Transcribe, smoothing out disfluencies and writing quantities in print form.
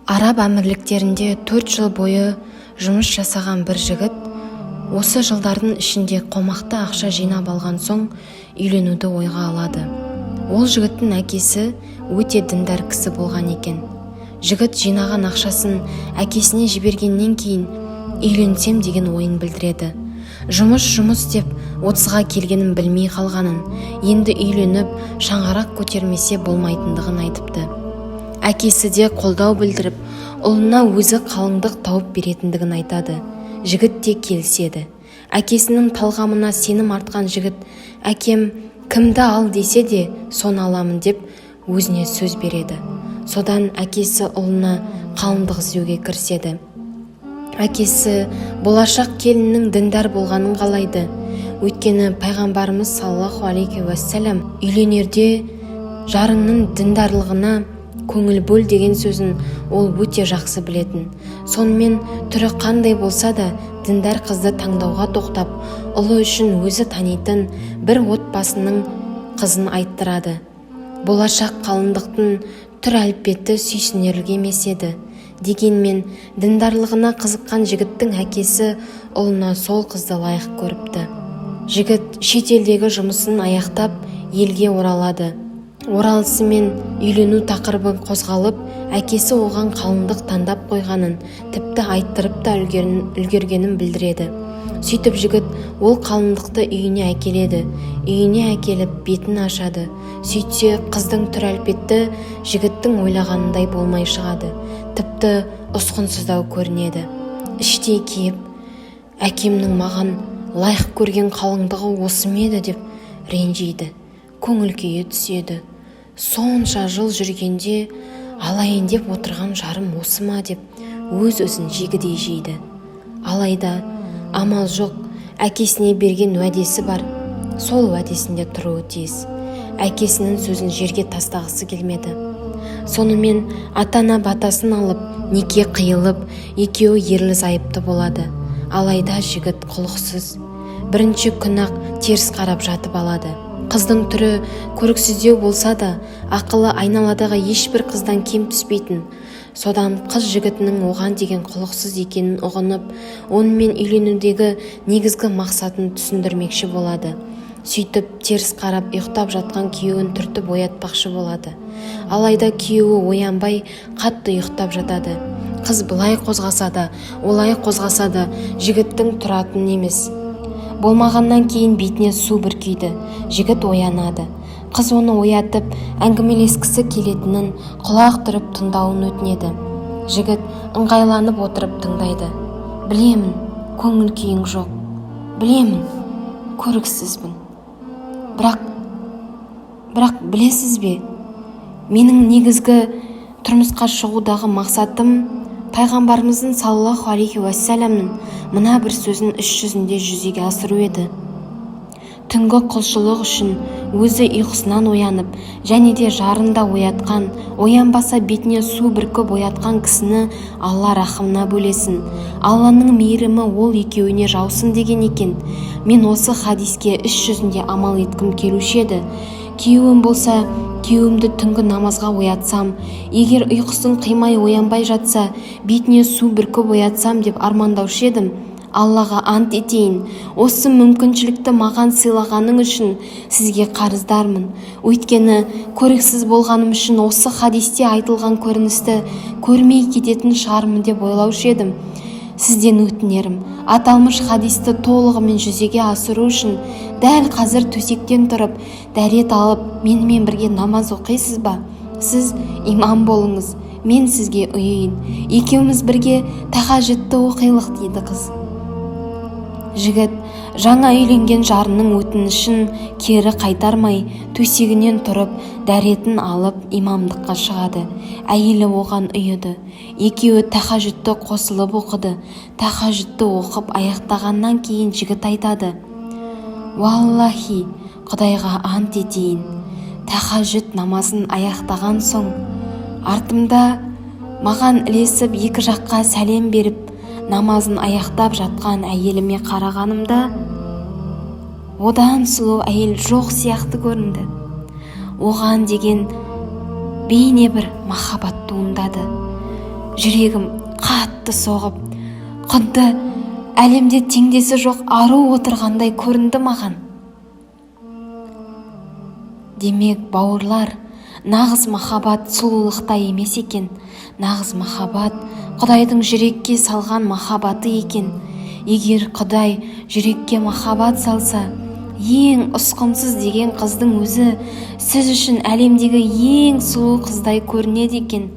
Араб Әмірліктерінде 4 жыл бойы жұмыс жасаған бір жігіт осы жылдардың ішінде қомақты ақша жинап алған соң, үйленуді ойға алады. Ол жігіттің әкесі өте діндар кісі болған екен. Жігіт жинаған ақшасын әкесіне жібергеннен кейін, үйленсем деген ойын білдіреді. Жұмыс, жұмыс деп 30-ға келгенін білмей қалғанын, енді үйленіп, шаңырақ көтермесе болмайтындығын айтыпты. Әкесі де қолдау білдіріп, ұлына өзі қалыңдық тауып беретіндігін айтады. Жігіт те келіседі. Әкесінің талғамына сенім артқан жігіт «Әкем кімді ал десе де, соны аламын» деп өзіне сөз береді. Содан әкесі ұлына қалыңдық іздеуге кіріседі. Әкесі болашақ келіннің діндар болғанын қалайды, өйткені пайғамбарымыз саллаллаху алейхи уассалам «Үйленерде жарыңның діндарлығына көңіл бөл» деген сөзін ол өте жақсы білетін. Сонымен, түрі қандай болса да, діндар қызды таңдауға тоқтап, ұлы үшін өзі танитын бір отбасының қызын айттырады. Болашақ қалыңдықтың түр әлпеті сүйсінерлік емес еді. Дегенмен діндарлығына қызыққан жігіттің әкесі ұлына сол қызды лайық көріпті. Жігіт шетелдегі жұмысын аяқтап, елге оралады. Оралысымен үйлену тақырыбы қозғалып, әкесі оған қалыңдық таңдап қойғанын, тіпті айттырып та үлгергенін білдіреді. Сөйтіп, жігіт ол қалыңдықты үйіне әкеледі. Үйіне әкеліп, бетін ашады. Сөйтсе, қыздың түр әлпеті жігіттің ойлағанындай болмай шығады, тіпті ұсқынсыздау көрінеді. Іштей кейіп, «Әкемнің маған лайық көрген қалыңдығы осы ма еді?» деп ренжиді, көңіл күйі түседі. «Сонша жыл жүргенде алайын деп отырған жарым осы ма?» деп өз өзін жегідей жейді. Алайда амал жоқ, әкесіне берген уәдесі бар, сол уәдесінде тұруы тиіс. Әкесінің сөзін жерге тастағысы келмеді. Сонымен, ата-ана батасын алып, неке қиылып, екеуі ерлі зайыпты болады. Алайда жігіт құлықсыз, бірінші күн-ақ теріс қарап жатып алады. Қыздың түрі көріксіздеу болса да, ақылы айналадағы ешбір қыздан кем түспейтін. Содан қыз жігітінің оған деген құлықсыз екенін ұғынып, онымен үйленудегі негізгі мақсатын түсіндірмекші болады. Сөйтіп, теріс қарап ұйықтап жатқан күйеуін түртіп оятпақшы болады. Алайда күйеуі оянбай, қатты ұйықтап жатады. Қыз былай қозғаса да, олай қозғаса да, жігіттің тұратын емес. Болмағаннан кейін бетіне су бүркейді. Жігіт оянады. Қыз оны оятып, әңгімелескісі келетінін, құлақ түріп тыңдауын өтінеді. Жігіт ыңғайланып отырып тыңдайды. «Білемін, көңіл күйің жоқ, білемін, көріксізбін. Бірақ білесіз бе, менің негізгі тұрмысқа шығудағы мақсатым пайғамбарымыздың саллаллаху алейхи уассаламның мына бір сөзін іс жүзінде жүзеге асыру еді: түнгі құлшылық үшін өзі ұйқысынан оянып және де жарын да оятқан, оянбаса, бетіне су бүркіп оятқан кісіні Алла рахымына бөлесін, Алланың мейірімі ол екеуіне жаусын» деген екен. Мен осы хадиске іс жүзінде амал еткім келуші еді. Күйеуім болса, күйеуімді түнгі намазға оятсам, егер ұйқысын қимай оянбай жатса, бетіне су бүркіп оятсам деп армандаушы едім. Аллаға ант етейін, осы мүмкіншілікті маған сыйлағаның үшін сізге қарыздармын. Өйткені көріксіз болғаным үшін осы хадисте айтылған көріністі көрмей кететін шығармын деп ойлаушы едім. Сізден өтінерім, аталмыш хадисті толығымен жүзеге асыру үшін дәл қазір төсектен тұрып, дәрет алып, менімен бірге намаз оқисыз ба? Сіз имам болыңыз, мен сізге ұйиын. Екеуміз бірге тахажүдті оқилық», – дейді қыз. Жігіт жаңа үйленген жарының өтінішін кері қайтармай, төсегінен тұрып, дәретін алып, имамдыққа шығады. Әйелі оған ұйыды. Екеуі тахажүдті қосылып оқыды. Тахажүдті оқып аяқтағаннан кейін жігіт айтады: «Уаллахи, Құдайға ант етейін, тахажүд намазын аяқтаған соң артымда маған ілесіп, екі жаққа сәлем беріп, намазын аяқтап жатқан әйеліме қарағанымда, одан сұлу әйел жоқ сияқты көрінді. Оған деген бейне бір махаббат туындады. Жүрегім қатты соғып, құдды әлемде теңдесі жоқ ару отырғандай көрінді маған. Демек, бауырлар, нағыз махаббат сұлулықта емес екен. Нағыз махаббат Құдайдың жүрекке салған махаббаты екен. Егер Құдай жүрекке махаббат салса, ең ұсқынсыз деген қыздың өзі сіз үшін әлемдегі ең сұлу қыздай көрінеді екен.